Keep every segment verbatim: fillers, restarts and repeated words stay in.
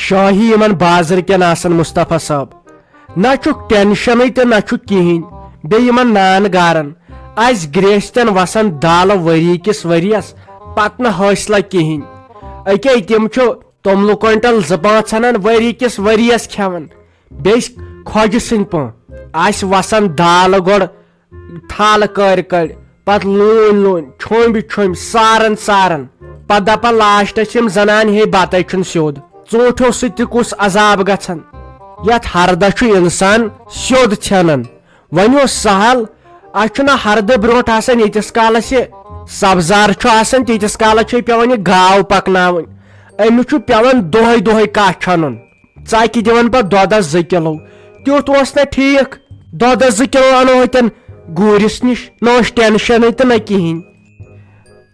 شاہی یِمن بازرٕ کٮ۪ن آسان مصطفیٰ صٲب۔ نہ چھُکھ ٹینشنٕے تہٕ نہ چھُ کِہینۍ۔ بیٚیہِ یِمن نان گارن۔ اسہِ گرٛیستٮ۪ن وسان دالہٕ ؤری کِس ؤریس، پتہٕ نہٕ حٲصلہ کِہینۍ۔ أکے تِم چھُ توٚملہٕ کوینٹل زٕ پانٛژھ انان ؤری کِس ؤریس کھٮ۪وان۔ بیٚیہِ کھۄجہِ سٕنٛدۍ پٲٹھۍ آسہِ وسان دالہٕ گۄڈٕ تھالہٕ کٲرۍ کٲرۍ، پتہٕ لوٗنۍ لوٗنۍ، چھوٚمبۍ چھوٚمبۍ، سارن سارن۔ پتہٕ دپان لاسٹس یِم زنانہٕ، ہے بتَے چھُنہٕ سیوٚد، ژوٗنٛٹھیو سۭتۍ تہِ کُس عذاب گژھان۔ یتھ ہردس چھُ انسان سیوٚد ژھٮ۪نان۔ وۄنۍ اوس سہل، اسہِ چھُنہ ہردٕ برونٛٹھ آسان ییٖتِس کالس یہِ سبزار چھُ آسان، تیٖتِس کالس چھے پٮ۪وان یہِ گاو پکناوٕنۍ۔ أمِس چھُ پٮ۪وان دۄہے دۄہے کاہ چھۄنُن۔ ژکہِ دِوان پتہٕ دۄدس زٕ کِلو۔ تیُتھ اوس نہ ٹھیٖک، دۄدس زٕ کِلو انو ہوتٮ۪ن گوٗرِس نِش، نہ اوس ٹینشنٕے تہٕ نہ کِہینۍ۔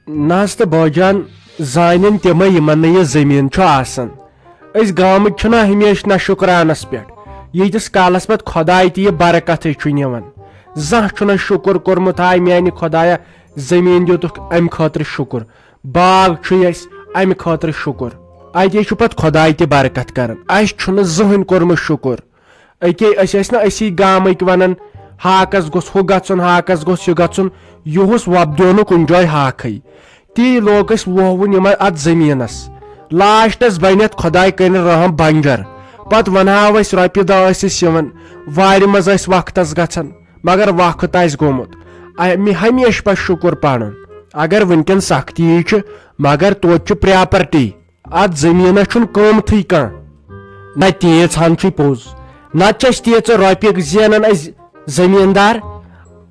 نہ حظ تہٕ بٲجان، زانن تِمے یِمن نہٕ یہِ زٔمیٖن چھُ آسان۔ أسۍ گامٕکۍ چھِنہ ہمیشہِ نہ شُکرانس پٮ۪ٹھ، ییٖتِس کالس پتہٕ خۄداے تہِ یہِ برکتھٕے چھُ نِوان۔ زانٛہہ چھُنہ شُکر کوٚرمُت، ہاے میانہِ خۄدایا، زٔمیٖن دیُتُکھ، امہِ خٲطرٕ شُکر۔ باغ چھُ اسہِ، امہِ خٲطرٕ شُکر۔ اتے چھُ پتہٕ خۄداے تہِ برکت کران۔ اسہِ چھُنہٕ زٕہٕنۍ کوٚرمُت شُکر۔ أکے أسۍ ٲسۍ نہ أسی گامٕکۍ ونان، ہاکس گوٚژھ ہُہ گژھُن، ہاکس گوٚژھ یہِ گژھُن، یُہُس وۄپدیو نہٕ کُنہِ جایہِ ہاکھٕے۔ تی لوگ اسہِ ووہوُن یِمن اتھ زٔمیٖنس۔ لاسٹس بنہِ اتھ خۄداے کرِ رحم بنجر۔ پتہٕ ونہاو أسۍ رۄپیہِ دہ ٲسۍ أسۍ یِوان، وارِ منٛز ٲسۍ وقتس گژھان، مگر وقت آسہِ گوٚمُت۔ امہِ ہمیشہِ پتہٕ شُکر پرُن۔ اگر وٕنکیٚن سختی چھِ، مگر توتہِ چھِ پراپرٹی۔ اتھ زٔمیٖنس چھُنہٕ قۭمتھٕے کانٛہہ۔ نہ تیٖژ ہن چھُے پوٚز، نتہٕ چھِ أسۍ تیٖژٕ رۄپیہِ زینان أسۍ زٔمیٖندار۔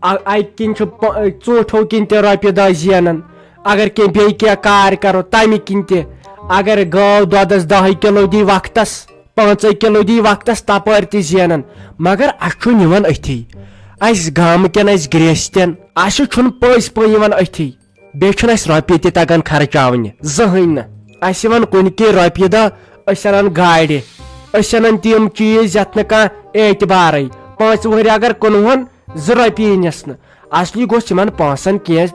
ا-، اتہِ کِنۍ چھُ پ-، ژوٗنٛٹھو کِنۍ تہِ رۄپیہِ دہ زینان۔ اگر کینٛہہ بیٚیہِ کینٛہہ کار کرو تمہِ کِنۍ تہِ، اگر گٲو دۄدس دہے کِلو دی وقتس، پانٛژے کِلو دی وقتس، تپٲرۍ تہِ زینان۔ مگر اسہِ چھُ نِوان أتھی۔ اسہِ گامہٕ کٮ۪ن، اسہِ گرٛیستٮ۪ن، اسہِ چھُنہٕ پٔزۍ پٲٹھۍ یِوان أتھی۔ بیٚیہِ چھُنہٕ اَسہِ رۄپیہِ تہِ تَگان خرچاونہِ، زٕہٕنۍ نہٕ۔ اَسہِ یِوان کُنہِ کِنۍ رۄپیہِ دَہ، أسۍ اَنان گاڑِ، أسۍ اَنان تِم چیٖز یَتھ نہٕ کانٛہہ اعتبارٕے۔ پانٛژِ وُہٕرۍ اگر کٕنہون، زٕ رۄپیہِ یِنَس نہٕ۔ اَصلی گوٚژھ یِمَن پونٛسَن کینٛہہ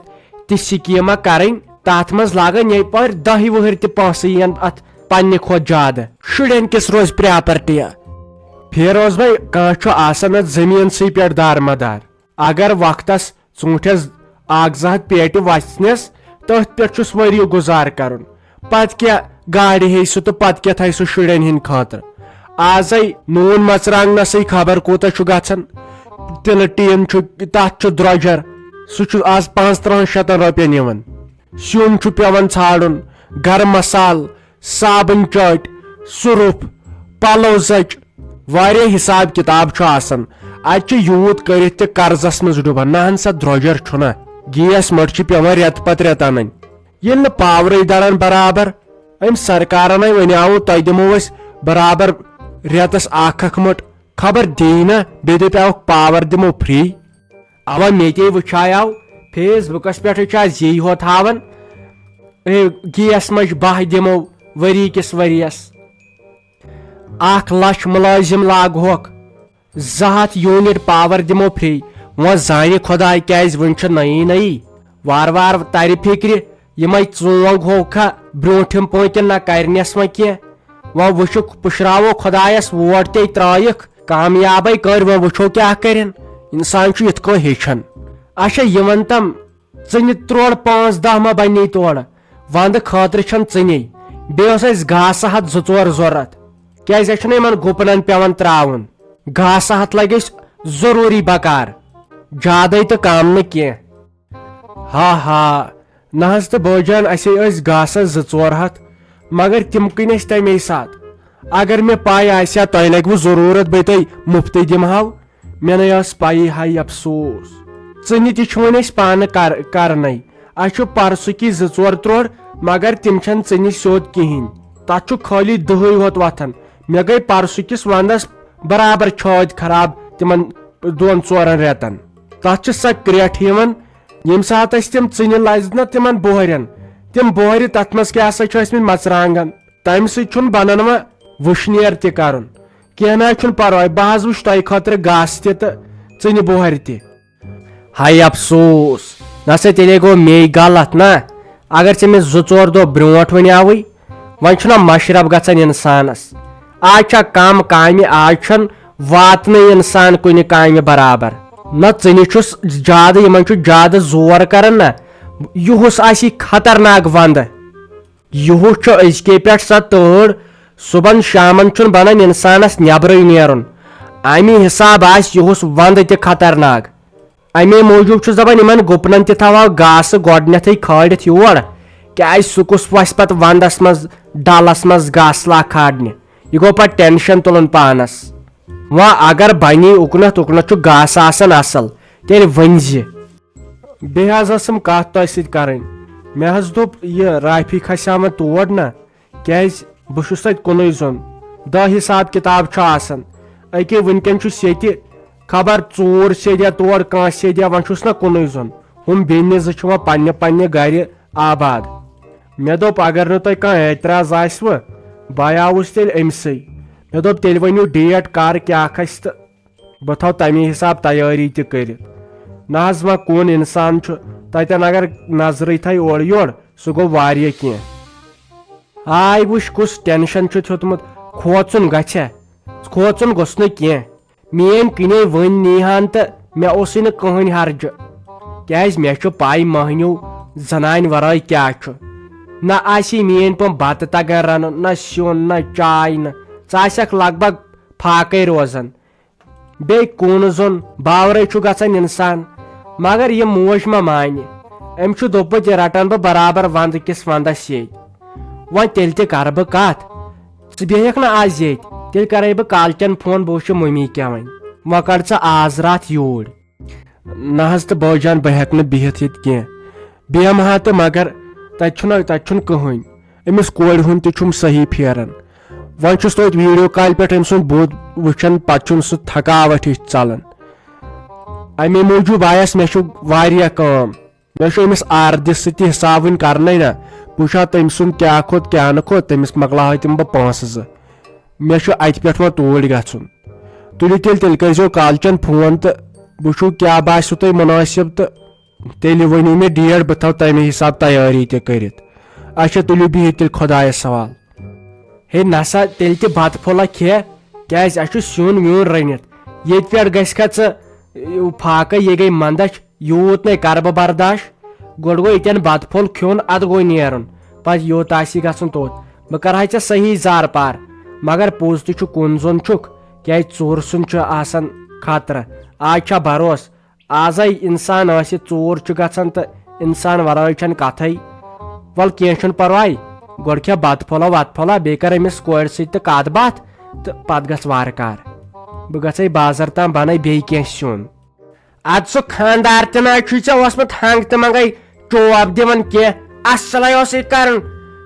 تہِ سکیٖمہ کَرٕنۍ، تَتھ منٛز لاگَن ییٚتہِ پٲٹھۍ دَہہِ وُہٕرۍ تہِ پونٛسہٕ یِیَن اَتھ پنٛنہِ کھۄتہٕ زیادٕ۔ شُرٮ۪ن کِس روزِ پراپرٹی۔ فیروز بھائی، کانٛہہ چھُ آسان اَتھ زٔمیٖنسٕے پٮ۪ٹھ دارمدار۔ اگر وقتس ژوٗنٛٹھٮ۪س اکھ زٕ ہتھ پیٹہِ وژھنس، تٔتھۍ پٮ۪ٹھ چھُس ؤری گُزار کرُن۔ پتہٕ کیٛاہ گاڑِ ہیٚیہِ سُہ تہٕ پتہٕ کیٛاہ تھایہِ سُہ شُرٮ۪ن ہٕنٛدِ خٲطرٕ؟ آزے نوٗن مرژٕوانٛگنسٕے خبر کوٗتاہ چھُ گژھان، تِلہٕ ٹیٖن چھُ، تتھ چھُ درۄجر، سُہ چھُ آز پانٛژترٕٛہن شتن رۄپین یِوان۔ سیُن چھُ پٮ۪وان ژھانٛڈُن، گرم مسالہٕ، صابن چٲٹۍ، سُرُف، پلو زچ، واریاہ حساب کتاب چھُ آسان۔ اتہِ چھِ یوٗت کٔرِتھ تہِ قرضس منٛز ڈُبان، نہ ہن سا درۄجر چھُنہ۔ گیس مٔٹ چھِ پٮ۪وان رٮ۪تہٕ پتہٕ رٮ۪تہٕ انٕنۍ۔ ییٚلہِ نہٕ پاورٕے دران برابر، أمۍ سرکارن ہے ونیاوُ، تۄہہِ دِمو أسۍ برابر رٮ۪تس اکھ اکھ مٔٹ، خبر دی نہ، بیٚیہِ دپیاوُکھ پاور دِمو فری۔ اوا مےٚ تے وٕچھایاو فیس بُکس پٮ۪ٹھ چھِ آز یی ہوت ہاوان، اے، گیس مٔج باہ دِمو ؤری کِس ؤریس۔ اکھ لچھ مُلٲزِم لاگہوکھ، زٕ ہتھ یوٗنٹ پاور دِمو فری۔ وۄنۍ زانہِ خۄداے کیٛازِ وٕنہِ چھِ نٔیی نٔیی۔ وارٕ وارٕ ترِ فِکرِ، یِمے ژونٛگ ہوکھا برٛونٛٹھِم پٲنٛتہِ نہ کرنس وۄنۍ کینٛہہ۔ وۄنۍ وٕچھُکھ، پُشراوو خۄدایس ووٹ تے ترٲیِکھ، کامیابے کٔرۍ، وۄنۍ وٕچھو کیٛاہ کرن۔ انسان چھُ یِتھ کٔنۍ ہیٚچھان۔ اچھا، یہِ وَن تم، ژٕنہِ ترٛوڑ پانٛژھ دَہ ما بَنے تورٕ؟ وَندٕ خٲطرٕ چھَنہٕ ژٕنے۔ بیٚیہِ اوس اَسہِ گاسہٕ ہَتھ زٕ ژور ضوٚرَتھ۔ کیٛازِ اَسہِ چھُنہٕ یِمَن گُپنَن پٮ۪وان ترٛاوُن۔ گاسہٕ ہَتھ لَگہِ اَسہِ ضروٗری بکار۔ زیادَے تہٕ کم نہٕ کینٛہہ۔ ہا ہا، نہ حظ تہٕ بٲجان، اَسے ٲسۍ گاسَس زٕ ژور ہَتھ، مگر تِم کٕنۍ اَسہِ تَمے ساتہٕ۔ اگر مےٚ پَے آسہِ ہا تۄہہِ لَگِوٕ ضروٗرت، بہٕ تۄہہِ مُفتٕے دِمہٕ ہاو۔ مےٚ نَے ٲس پَیی، ہاے افسوس۔ ژٕنہِ تہِ چھِ وۄنۍ أسۍ پانہٕ کر-، کرنَے۔ اَسہِ چھُ پرسُکی زٕ ژور ترٛوڑ، مگر تِم چھَنہٕ ژٕنہِ سیوٚد کِہیٖنۍ۔ تَتھ چھُ خٲلی دٕہٕے ہوت وۄتھان۔ مےٚ گٔے پرسُکِس وَندَس برابر چھٲتۍ خراب تِمَن دۄن ژورَن رٮ۪تَن۔ تَتھ چھِ سۄ کرٛٮ۪ٹھ یِوان، ییٚمہِ ساتہٕ اَسہِ تِم ژٕنہِ لَزِ نہ تِمَن بۄہرٮ۪ن، تِم بۄہرِ تَتھ منٛز کیٛاہ سا چھُ ٲسۍمٕتۍ مَرژٕوانٛگَن۔ تَمہِ سۭتۍ چھُنہٕ بَنان وۄنۍ وُشنیر تہِ کَرُن۔ کینٛہہ نہ حظ چھُنہٕ پَرواے، بہٕ حظ وٕچھٕ تۄہہِ خٲطرٕ گاسہٕ تہِ تہٕ ژٕنہِ بۄہرِ تہِ۔ ہاے افسوس، نہ سا تیٚلے گوٚو مے غلط نا۔ اگر ژےٚ مےٚ زٕ ژور دۄہ برونٛٹھ ؤنیاوٕے، وۄنۍ چھُنہ مشرف گژھان انسانس۔ آز چھا کم کامہِ، آز چھُنہٕ واتنٕے انسان کُنہِ کامہِ برابر۔ نہ، ژٕ نہِ چھُس زیادٕ، یِمن چھُ زیادٕ زور کران نہ، یُہُس آسی خطرناک ونٛدٕ۔ یُہُس چھُ أزکے پٮ۪ٹھ سۄ تۭر، صُبحن شامن چھُنہٕ بنان انسانس نٮ۪برٕے نیرُن۔ امی حساب آسہِ یُہُس ونٛدٕ تہِ خطرناک۔ امی موٗجوٗب چھُس دپان، یِمن گُپنن تہِ تھاوہو گاسہٕ گۄڈٕنیتھٕے کھٲلِتھ یور، کیازِ سُہ کُس وسہِ پتہٕ ونٛدس منٛز ڈلس منٛز گاسہٕ لا کھارنہِ؟ یہِ گوٚو پتہٕ ٹینشن تُلُن پانس۔ وۄنۍ اگر بنی اُکنتھ، اُکنتھ چھُ گاسہٕ آسان اصل، تیٚلہِ ؤنۍ زِ۔ بیٚیہِ حظ ٲسٕم کتھ تۄہہِ سۭتۍ کرٕنۍ۔ مےٚ حظ دوٚپ، یہِ رافی کھسہِ ہا وۄنۍ تور نہ، کیازِ بہٕ چھُس تتہِ کُنُے زوٚن۔ دہ حساب کتاب چھُ آسان۔ أکے وٕنکیٚن چھُس ییٚتہِ، خبر ژوٗر سیدیا تور کانٛہہ سیدیا، وۄنۍ چھُس نہ کُنُے زوٚن۔ ہُم بیٚنہِ زٕ چھِ وۄنۍ پننہِ پننہِ گرِ آباد۔ مےٚ دوٚپ، اگر نہٕ تۄہہِ کانٛہہ اعتراض آسِوٕ، بہٕ آوُس تیٚلہِ أمۍ سٕے۔ مےٚ دوٚپ، تیٚلہِ ؤنِو ڈیٹ کر کیٛاہ کھسہِ تہٕ بہٕ تھاوٕ تَمی حساب تیٲری تہِ کٔرِتھ۔ نہ حظ، وۄنۍ کُن اِنسان چھُ، تَتٮ۪ن اگر نظرٕے تھایہِ اورٕ یورٕ، سُہ گوٚو واریاہ کینٛہہ۔ آے وٕچھ، کُس ٹینشن چھُ تھوٚتمُت، کھوژُن گژھِ، کھوژُن گوٚژھ نہٕ کینٛہہ۔ میٲنۍ کِنے وٕنۍ نیٖہان تہٕ مےٚ اوسُے نہٕ کٕہٕنۍ ہرجہٕ، کیازِ مےٚ چھُ پَے مٔہنیوٗ زنانہِ ورٲے کیٛاہ چھُ۔ نہ آسی میٲنۍ پٲٹھۍ بتہٕ تگان رنُن، نہ سیُن، نہ چاے، نہ، ژٕ آسکھ لگ بگ فاقے روزان۔ بیٚیہِ کوٗنہٕ زوٚن باورَے چھُ گژھان اِنسان۔ مگر یہِ موج ما مانہِ؟ أمۍ چھُ دوٚپمُت، یہِ رَٹَن بہٕ برابر وَندٕ کِس وَندَس ییٚتہِ۔ وۄنۍ تیٚلہِ تہِ کَرٕ بہٕ کَتھ۔ ژٕ بیٚہکھ نہ آز ییٚتہِ، تیٚلہِ کَرَے بہٕ کالچَن فون، بہٕ وٕچھٕ مٔمی کیٛاہ وَنہِ۔ وۄنۍ کَڑ ژٕ آز راتھ یوٗرۍ۔ نہ حظ تہٕ بٲے جان، بہٕ ہٮ۪کہٕ نہٕ بِہِتھ ییٚتہِ کینٛہہ۔ بیٚہمہٕ ہا تہٕ مگر تَتہِ چھُنہٕ، تَتہِ چھُنہٕ کٕہٕنۍ۔ أمِس کورِ ہُنٛد تہِ چھُم صحیح پھیران۔ وۄنۍ چھُس توتہِ ویڈیو کالہِ پٮ۪ٹھ أمۍ سُنٛد بُتھ وٕچھان، پتہٕ چھُنہٕ سُہ تھکاوٹھ ہِش ژلان۔ اَمے موٗجوٗب آیس، مےٚ چھُ واریاہ کٲم۔ مےٚ چھُ أمِس آردِس سۭتۍ تہِ حساب وٕنہِ کرنَے نہ۔ بہٕ وٕچھِ ہا تٔمۍ سُنٛد کیٛاہ کھوٚت، کیٛاہ نہٕ کھوٚت، تٔمِس مۄکلاوہا تِم بہٕ پونٛسہٕ زٕ۔ مےٚ چھُ اَتہِ پٮ۪ٹھ وۄنۍ توٗرۍ گژھُن۔ تُلِو تیٚلہِ، تیٚلہِ کٔرۍزیو کالچن فون تہٕ وٕچھِو کیٛاہ باسیو تۄہہِ مُنٲسِب تہٕ تیٚلہِ ؤنِو مےٚ ڈیٹ، بہٕ تھاوٕ تَمے حساب تیٲری تہِ کٔرِتھ۔ اچھا، تُلِو بِہِو تیٚلہِ خۄدایَس حوالہٕ۔ ہے نسا، تیٚلہِ تہِ بتہٕ پھوٚلہ کھےٚ، کیٛازِ اَسہِ چھُ سیُن ویُن رٔنِتھ۔ ییٚتہِ پٮ۪ٹھ گژھِ کھا ژٕ، یہِ، فاقے، یہِ گٔے منٛدچھ، یوٗت نے کَرٕ بہٕ برداش۔ گۄڈٕ گوٚو ییٚتٮ۪ن بتہٕ پھوٚل کھیوٚن، اَدٕ گوٚو نیرُن۔ پتہٕ یوٚت آسی گژھُن توٚت۔ بہٕ کرٕ ہا ژےٚ صحیح زارٕ پار، مگر پوٚز تہِ چھُ، کُن زوٚن چھُکھ، کیٛازِ ژوٗرٕ سُنٛد چھُ آسان خطرٕ۔ آز چھا بروسہٕ؟ آزے انسان ٲسِتھ ژوٗر چھُ گژھان تہٕ انسان ورٲے چھنہٕ کتھے۔ ول کینٛہہ چھُنہٕ پرواے، گۄڈٕ کھےٚ بتہٕ پھوٚلہ وتہٕ پھوٚلہ، بیٚیہِ کر أمِس کورِ سۭتۍ تہِ کتھ باتھ تہٕ پتہٕ گژھ وارٕ کار۔ بہٕ گژھے بازر تام، بنَے بیٚیہِ کینٛہہ سیُن۔ ادٕ سُہ خاندار تہِ نہ چھُے ژےٚ اوسمُت ہنگ تہٕ منگے چوب دِوان کینٛہہ، اصلے اوسُے کران۔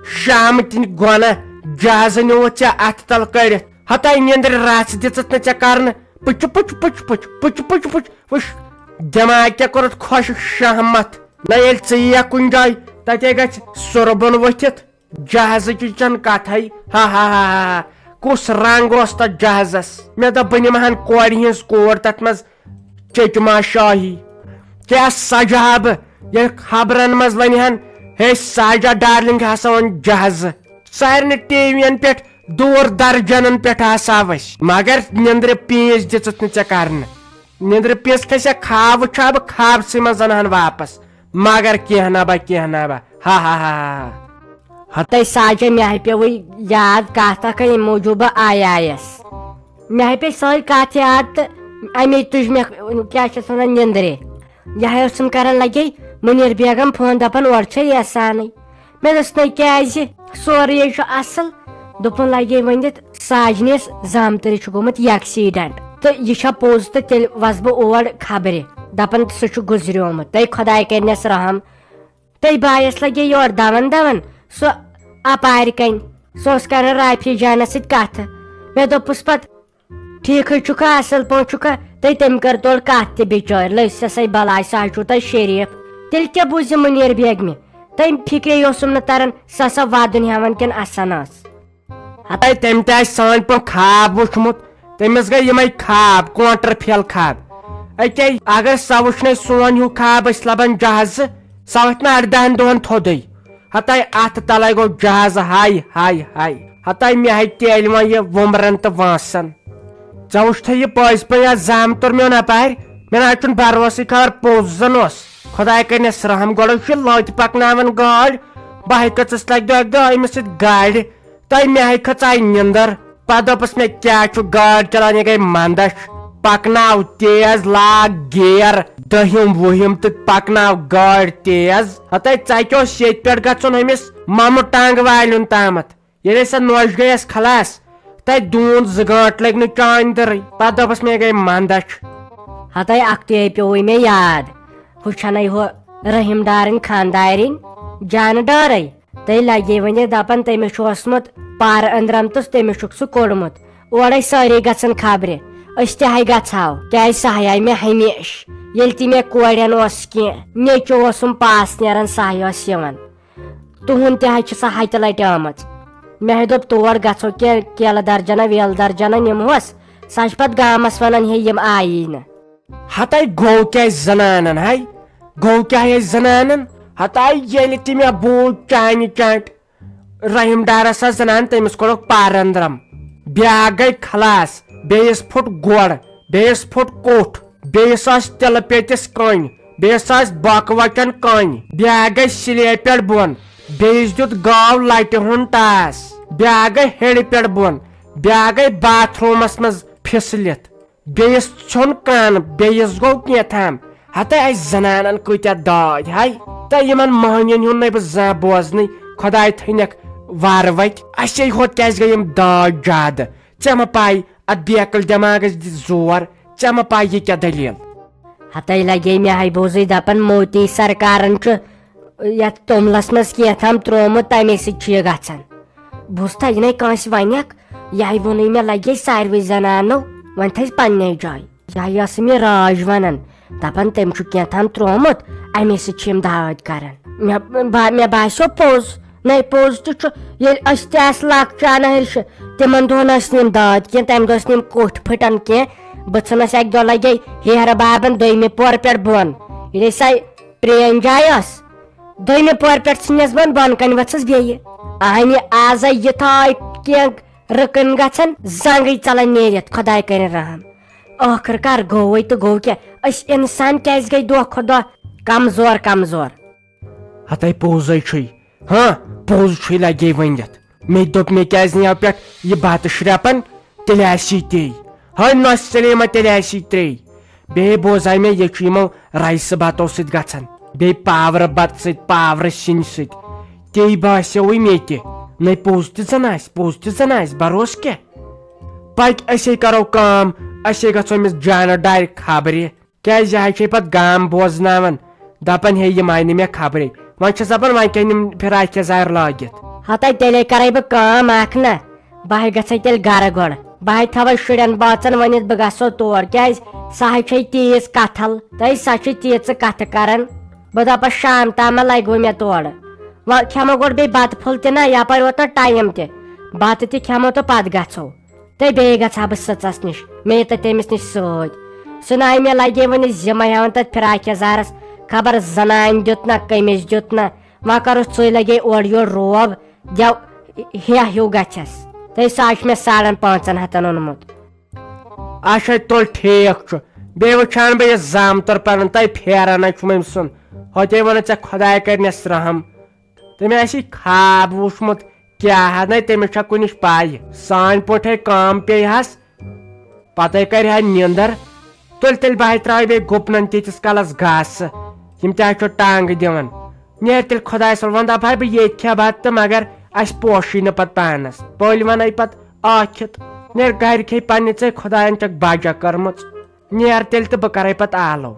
شامہٕ تہِ گۄنہ جہازٕ نیوٗتھ ژےٚ اتھٕ تل کٔڑِتھ، ہتاے نیندرِ رژھ دِژٕتھ نہٕ ژےٚ کرنہٕ۔ پُچ پُچ پُچ پُچ پُچ پُچ پُچ۔ وٕچھ، دٮ۪ماغ کیٛاہ کوٚرُتھ خۄش شہمت۔ نہ ییٚلہِ ژٕ یِیَکھ کُنہِ جایہِ، تَتے گژھِ سُربُن ؤتھِتھ۔ جہازٕچ چھَنہٕ کَتھَے۔ ہا ہا ہا ہا۔ کُس رنٛگ اوس تَتھ جہازَس؟ مےٚ دوٚپ، بہٕ نِمہٕ ہَن کورِ ہِنٛز کوٗر تَتھ منٛز چیٚچہِ ما شاہی۔ کیٛاہ سَجہٕ ہا بہٕ، ییٚلہِ خبرَن منٛز وَنہِ ہَن، ہے ساجہ ڈارلنگ ہسا اوٚن جہازٕ۔ سارنٕے ٹی وی ین پٮ۪ٹھ، دوٗر درجنن پٮ۪ٹھ آسہٕ ہاو أسۍ، مگر نیندرِ پیٖنٛژ دِژٕتھ نہٕ ژےٚ کرنہٕ۔ نیندرِ پیٖنٛژ کھسہِ ہا خواب وٕچھِ ہا بہٕ خوابسٕے منٛز زنہن واپس، مگر کینٛہہ نہ با، کینٛہہ نہ با۔ ہا ہا ہا ہا۔ ہتَے ساجہ، مےٚ ہا پیوٚوُے یاد کتھ اکھ، ییٚمہِ موٗجوٗب بہٕ آیایس۔ مےٚ ہا پیٚیہِ سۄے کتھ یاد تہٕ امی تُج مےٚ، کیٛاہ چھِ اتھ ونان، نیندرِ۔ یہِ ہا ٲسٕم کران لگے مُنیر بیگم فون، دپان اورٕ چھے یژھانٕے۔ مےٚ دوٚپُس، نہ کیٛازِ؟ سورُے ہے چھُ اصل۔ دوٚپُن، لگے ؤنِتھ، ساجنہِ یس زامتٕرِس چھُ گوٚمُت یہِ ایکسیڈنٹ۔ تہٕ یہِ چھا پوٚز؟ تہٕ تیٚلہِ وسہٕ بہٕ اور خبرِ۔ دپان، سُہ چھُ گُزریومُت۔ تہٕ خۄداے کرنس رحم۔ تہٕ بایس لگے یورٕ دون دون، سُہ اپارِ کنۍ۔ سُہ اوس کران رافی جانس سۭتۍ کتھٕ۔ مےٚ دوٚپُس پتہٕ، ٹھیٖکھٕے چھُکھا، اصل پٲٹھۍ چھُکھا؟ تہٕ تٔمۍ کٔر تورٕ کتھ تہِ بِچٲرۍ، لٔج سۄ سۄے بلاے، سُہ ہا چھُو تۄہہِ شریف۔ تیٚلہِ کیٛاہ بوٗزِ مُنیر بیگمہِ؟ تٔمۍ فکرے اوسُم نہٕ تران، سۄ سا ودُن ہٮ۪وان کِنہٕ اسان ٲس۔ ہتے تٔمۍ تہِ آسہِ سٲنۍ پٲٹھۍ خواب وُچھمُت، تٔمِس گٔے یِمے خواب، کونٹر پھیل خواب۔ اکے اگر سۄ وُچھنے سون ہیوٗ خواب، أسۍ لبن جہازٕ، سۄ وتھِ نہٕ اردہن دۄہن تھوٚدُے۔ ہتے اتھ تلے گوٚو جہازٕ، ہاے ہاے ہاے۔ ہتاے مےٚ ہے تیلہِ وۄنۍ یہِ وُمرن تہٕ وٲنٛسن۔ ژےٚ وُچھتھے یہِ پٔزۍ پٲٹھۍ اَتھ زامتُر میون اپارِ؟ مےٚ نہ حظ چھُنہٕ بروسٕے، خبر پوٚز زن اوس۔ خۄداے کٔرِنَس رحم، گۄڈٕ چھُ لٔتۍ پکناوان گٲڑۍ، بہٕ ہے کھٔژٕس لگہِ دۄہ اکہِ دۄہ أمِس سۭتۍ گاڑِ۔ تہٕ مےٚ ہے کھٔژ آیہِ نِندٕر۔ پتہٕ دوٚپُس مےٚ، کیٛاہ چھُ گٲڑۍ چلاوان، یہِ گٔے مندچھ، پکناو تیز، لاگ گیر، دٔہِم وُہِم تہٕ پکناو گٲڑۍ تیز۔ ہتے ژکہِ اوس ییٚتہِ پٮ۪ٹھ گژھُن أمِس مامہٕ ٹنگ والٮ۪ن تامتھ۔ ییٚلے سۄ نوٚش گٔیَس خلاص، تَتہِ دوٗن زٕ گٲنٛٹہٕ لٔگۍ نہٕ چانہِ دٔرٕے۔ پتہٕ دوٚپُس مےٚ، یہِ گٔے مندچھ۔ ہتے اکھتُے پیوٚوُے مےٚ یاد، ہُہ چھَنَے ہُہ رحیم ڈارٕنۍ خاندارِنۍ جانہٕ ڈارے۔ تہٕ لگے وۄنۍ دپان، تٔمِس چھُ اوسمُت پارٕ أنٛدرم تہٕ تٔمِس چھُکھ سُہ کوٚڑمُت۔ اورے سٲری گژھن خبرِ، أسۍ تہِ ہے گژھہو، کیازِ سۄ ہے آیہِ مےٚ ہمیشہِ۔ ییٚلہِ تہِ مےٚ کورٮ۪ن اوس کینٛہہ، نیٚچو اوسُم پاس نیران، سۄ ہے ٲس یِوان۔ تُہُنٛد تہِ ہے چھِ سۄ ہتہِ لٹہِ آمٕژ۔ مےٚ ہے دوٚپ، تور گژھو، کینٛہہ کیلہٕ درجنہ ویلہٕ درجنہ نِمہوس، سۄ چھِ پتہٕ گامس ونان، ہے، یِم آیی نہٕ۔ ہتے گوٚو کیٛاہ زنانن، ہے؟ گوٚو کیٛاہ یہِ زنانن؟ ہتے ییٚلہِ تہِ مےٚ بوٗز چانہِ چانٛٹہِ، رحیم ڈارس ٲس زنان، تٔمِس کوٚڑُکھ پارٕ أنٛدرم۔ بیٛاکھ گٔے خلاص، بیٚیِس پھُٹ گۄڈ، بیٚیِس پھُٹ کوٚٹھ، بیٚیِس ٲس تِلہٕ پیٚتِس کٔنۍ، بیٚیِس ٲس بۄکہٕ وچن کٔنۍ، بیٛاکھ گٔے سِلیب پٮ۪ٹھ بۄن، بیٚیِس دیُت گاو لٹہِ ہُنٛد ٹاس، بیٛاکھ گٔے ہیٚرِ پٮ۪ٹھ بۄن، بیٛاکھ گٔے باتھ روٗمس منٛز پھِسلِتھ۔ بیٚیِس ژھیوٚن کَن، بیٚیِس گوٚو کینٛہہ تام۔ ہتے اَسہِ زنانن کۭتیٛاہ داج ہاے۔ تہٕ یِمن مٔہنِین ہُنٛد نَے بہٕ زانٛہہ بوزنٕے۔ خۄداے تھٲینکھ وارٕ وتہِ۔ اَسے ہوت کیٛازِ گٔے یِم داج زیادٕ؟ ژےٚ مہ پَے، اَتھ بیکٕل دٮ۪ماغس دِ زور۔ ژےٚ مہ پَے یہِ کیٛاہ دٔلیٖل؟ ہتے لگے مےٚ ہاے بوزٕے دپان، موتی سرکارن چھُ یتھ توٚملس منٛز کینٛہہ تام تروومُت، تمے سۭتۍ چھُ یہِ گژھان۔ بوٗزتھا، یہِ نے کٲنٛسہِ ونکھ، یہِ ہے ووٚنُے مےٚ، لگے ساروٕے زنانو، وۄنۍ تھٲیِس پننے جایہِ۔ یہِ ہے ٲسٕم یہِ راج ونان، دپان تٔمۍ چھُ کینٛہہ تام تروومُت، امے سۭتۍ چھِ یِم داج کران۔ مےٚ با-، مےٚ باسیو پوٚز، نے پوٚز تہِ چھُ، ییٚلہِ أسۍ تہِ آسہٕ لۄکچہِ انہرشہِ، تِمن دۄہن ٲسۍ نہٕ یِم دٲدۍ کینٛہہ، تمہِ دۄہ ٲسۍ نہٕ یِم کوٚٹھۍ پھٕٹان کینٛہہ۔ بہٕ ژھٕنس اکہِ دۄہ لگے ہیرٕ بابن دوٚیمہِ پورٕ پٮ۪ٹھ بۄن۔ ییٚلہِ أسۍ سۄ پرٛینۍ جاے ٲس، دوٚیمہِ پورٕ پٮ۪ٹھ ژھٕنِس بۄن، بۄن کنہِ ؤژھٕس بیٚیہِ۔ اہنہِ آزے یِتھے کینٛہہ رٕکٕنۍ گژھن، زنٛگٕے ژلان نیٖرِتھ، خۄداے کرِ رحم۔ ٲخٕر کار گوٚوے تہٕ گوٚو کیٛاہ؟ أسۍ انسان کیٛازِ گٔے دۄہ کھۄتہٕ دۄہ کمزور کمزور؟ ہتے پوٚزے چھُے۔ ہاں، پوٚز چھُے لگے ؤنِتھ۔ مےٚ دوٚپ، مےٚ کیٛازِ نہٕ یَوٕ پٮ۪ٹھ یہِ بتہٕ شرٛپان؟ تیٚلہِ آسی تے۔ ہاے نۄش سلیمہ، تیٚلہِ آسی ترٛے۔ بیٚیہِ بوزاے مےٚ، یہِ چھُ یِمو رایسہٕ بتو سۭتۍ گژھان، بیٚیہِ پاورٕ بتہٕ سۭتۍ، پاورٕ سِنۍ سۭتۍ۔ تے باسیووُے مےٚ تہِ۔ نَے پوٚز تہِ زن آسہِ، پوٚز تہِ زن آسہِ، بروسہٕ کیٛاہ؟ پکہِ أسے کرو کٲم، أسے گژھو أمِس جانہٕ ڈارِ خبرِ۔ کیٛازِ یہِ حظ چھے پتہٕ گام بوزناوان، دپان، ہے، یِم آیہِ نہٕ مےٚ خبرے۔ وۄنۍ چھَس دپان، وۄنۍ کیٛاہ نِم فراک یزار لٲگِتھ؟ ہتے تیٚلے کرے بہٕ کٲم اکھ نہ، بہٕ ہے گژھے تیٚلہِ گرٕ گۄڈٕ۔ بہٕ ہے تھاوے شُرٮ۪ن باژن ؤنِتھ، بہٕ گژھو تور، کیٛازِ سۄ ہے چھے تیٖژ کتھل، تہٕ سۄ چھِ تیٖژٕ کتھٕ کران۔ بہٕ دپس، شام تام ما لگہِ وۄنۍ مےٚ تورٕ؟ وۄنۍ کھٮ۪مو گۄڈٕ بیٚیہِ بتہٕ پھوٚل تہِ نہ، یپٲرۍ ووت نہ ٹایم تہِ۔ بتہٕ تہِ کھٮ۪مو تہٕ پتہٕ گژھو۔ تہٕ بیٚیہِ گژھٕ ہا بہٕ سٕژس نِش، مےٚ یہِ تہٕ تٔمِس نِش سۭتۍ۔ سُہ ناے مےٚ لگے وُنہِ زِمے ہٮ۪وان تتھ فراک یزارس، خبر زنانہِ دیُت نہ، کٔمِس دیُت نہ۔ وۄنۍ کرُس ژٕے لگے اورٕ یورٕ روب، دٮ۪و ہیہ ہیوٗ گژھٮ۪س۔ تہٕ سُہ آسہِ مےٚ ساڑن پانٛژن ہتن اوٚنمُت۔ اچھا، تُل، ٹھیٖک چھُ۔ بیٚیہِ وٕچھان بہٕ یہِ زامتُر پنُن، تۄہہِ پھیران ہے چھُم أمۍ سُنٛد۔ ہوٚتے ووٚنُے ژےٚ، خۄداے کرِ مےٚ رحم۔ تٔمۍ آسہِ خواب وُچھمُت، کیٛاہ ہا نَے، تٔمِس چھا کُنِچ پَے؟ سانہِ پٲٹھۍ ہے کٲم پیٚیہِ ہَس، پَتَے کَرِ ہا نِندٕر۔ تُلۍ تیٚلہِ بہٕ ہے ترٛاوٕ بیٚیہِ گُپنَن تیٖتِس کالَس گاسہٕ، یِم تہِ ہا چھِ ٹانٛگہٕ دِوان۔ نیرِ تیٚلہِ خۄدایَس حوال، وۄنۍ دَپہٕ ہا بہٕ ییٚتہِ کھےٚ بَتہٕ تہٕ مگر اَسہِ پوشٕے نہٕ پَتہٕ پانَس۔ پٔلۍ وَنَے پَتہٕ ٲکھِتھ، نیرِ گَرِ کھے پنٛنہِ ژے خۄدایَن چھَکھ بَجا کٔرمٕژ۔ نیر تیٚلہِ تہٕ بہٕ کرے پتہٕ آلو۔